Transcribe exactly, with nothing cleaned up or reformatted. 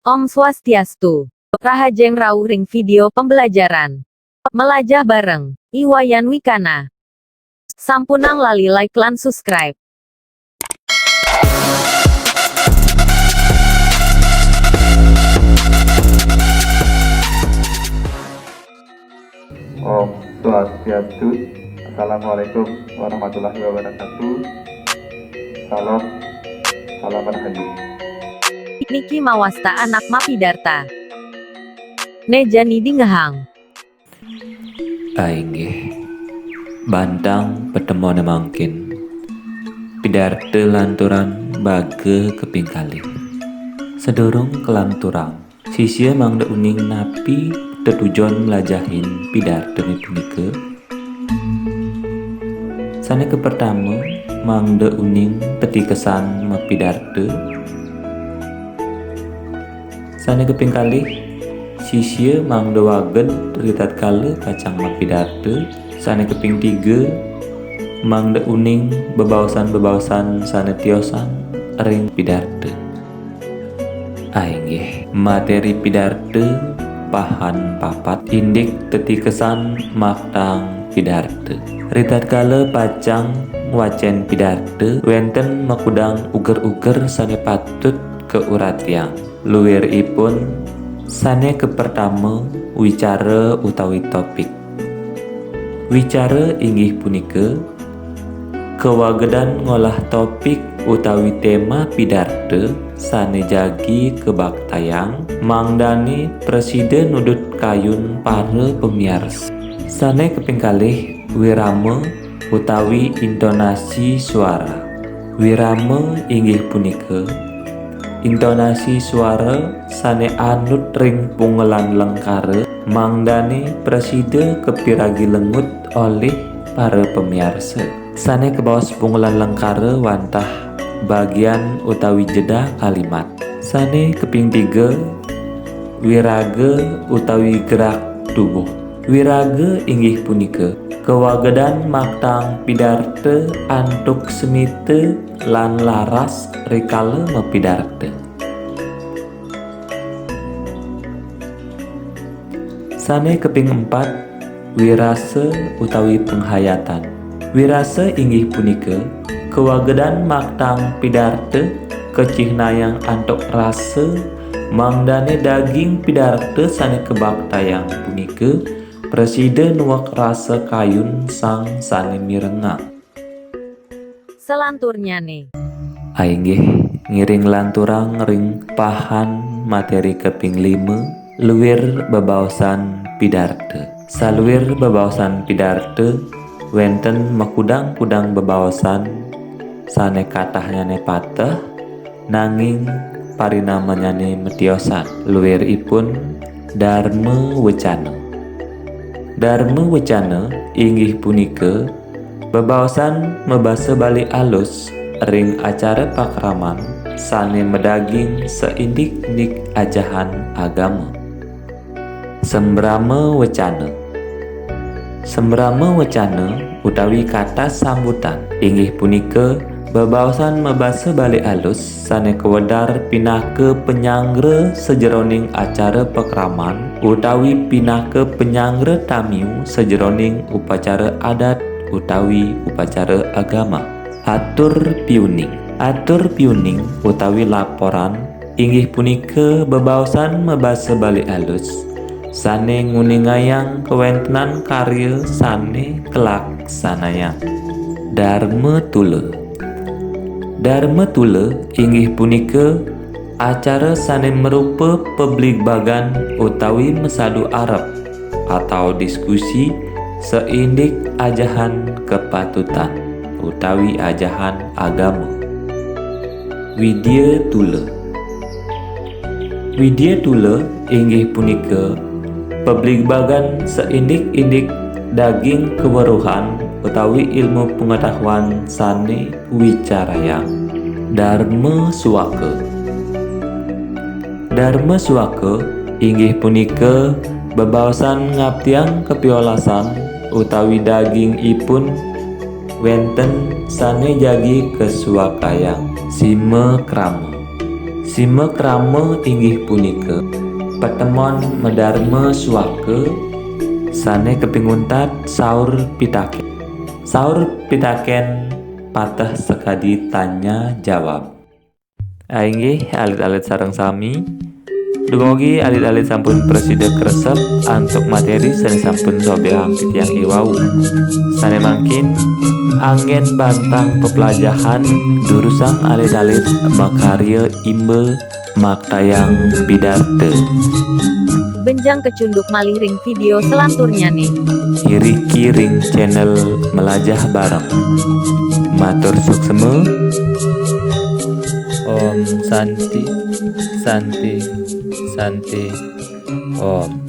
Om Swastiastu. Rahajeng rauh ring video pembelajaran Melajah bareng I Wayan Wikana. Sampunang lali like lan subscribe. Om Swastiastu. Assalamualaikum warahmatullahi wabarakatuh. Salam, salam rahayu. Niki mawasta anak mapidarta. Né jani dingehang. Ainggih. Bantang patemon mangkin. Pidarta lanturan baga kaping kalih. Sadurung kalanturang, sisia mangda uning napi tetujon mlajahin pidartané punika. Sané kapertama, mangda uning tetikesan mapidarta. Sané kaping kalih, sisia mangda waged ritatkala pacang mapidarta. Sané kaping tiga, mangda uning bebaosan-bebaosan sané tiosan ring pidarta. Ainggih, materi pidarta pahan papat indik tetikesan maktaang pidarta. Ritatkala pacang ngwacén pidarta, wénten makudang uger-uger sané patut kauratiang. Luiripun, sané kapertama, wicara utawi topik. Wicara inggih punika kawagedan ngolah topik utawi téma pidarta sané jagi kabaktayang, mangdané prasida nudut kayun para pamiarsa. Sané kaping kalih, wirama utawi intonasi suara. Wirama inggih punika intonasi suara sané anut ring pungelan lengkara, mangdané prasida kapiragi lengut olih para pamiarsa. Sané kabaos pungelan lengkara wantah bagian utawi jeda kalimat. Sané kaping tiga, wiraga utawi gerak tubuh. Wiraga inggih punika kawagedan maktaang pidarta antuk semita lan laras rikala mapidarta. Sané kaping empat, wirasa utawi penghayatan. Wirasa inggih punika kawagedan maktaang pidarta kacihnayang antuk rasa, mangdané daging pidarta sané kabaktayang punika prasida nuek rasa kayun sang sané mirengang. Selanturnyané. Ainggih, ngiring lanturang ring pahan materi kaping lima, luir bebaosan pidarta. Saluir bebaosan pidarta, wénten makudang-kudang bebaosan sané katahnyané pateh, nanging parinamanyané matiosan. Luiripun, darma wecana. Darma wecana inggih punika bebaosan mabasa Bali alus ring acara pakraman sané madaging saindik-indik ajahan agama. Sembrama wecana. Sembrama wecana utawi kata sambutan inggih punika bebaosan mabasa Bali alus sané kawedar pinaka panyanggra sajeroning acara pakraman utawi pinaka panyanggra tamiu sajeroning upacara adat utawi upacara agama. Atur piuning. Atur piuning utawi laporan inggih punika bebaosan mabasa Bali alus sané nguningayang kawéntenan karya sané kalaksanayang. Darma tula. Darma tula inggih punika acara sané marupa pabligbagan utawi masadu arep atau diskusi saindik ajahan kapatutan utawi ajahan agama. Widya tula. Widya tula inggih punika pabligbagan saindik-indik daging kaweruhan utawi ilmu pengetahuan sané wicarayang. Darma suaka. Darma suaka inggih punika bebaosan ngaptiang kapiolasan utawi dagingipun wénten sané jagi kasuakayang. Sima krama. Simekrama inggih punika patemon madarma suaka sane kapinguntat saur pitaken. Saur pitaken pateh sakadi tanya jawab. Inggih, alit-alit sareng sami. Dumugi alit-alit sampun prasida kresep antuk materi sane sampun sobihang titiang iwau. Sane mangkin anggen bantang peplajahan durusang alit-alit makarya imba maktayang pidarta. Benjang kecunduk malih ring video selanturnya nih. Iriki ring channel Melajah Bareng. Matur suksma. Om Santi, Santi, Santi, Om.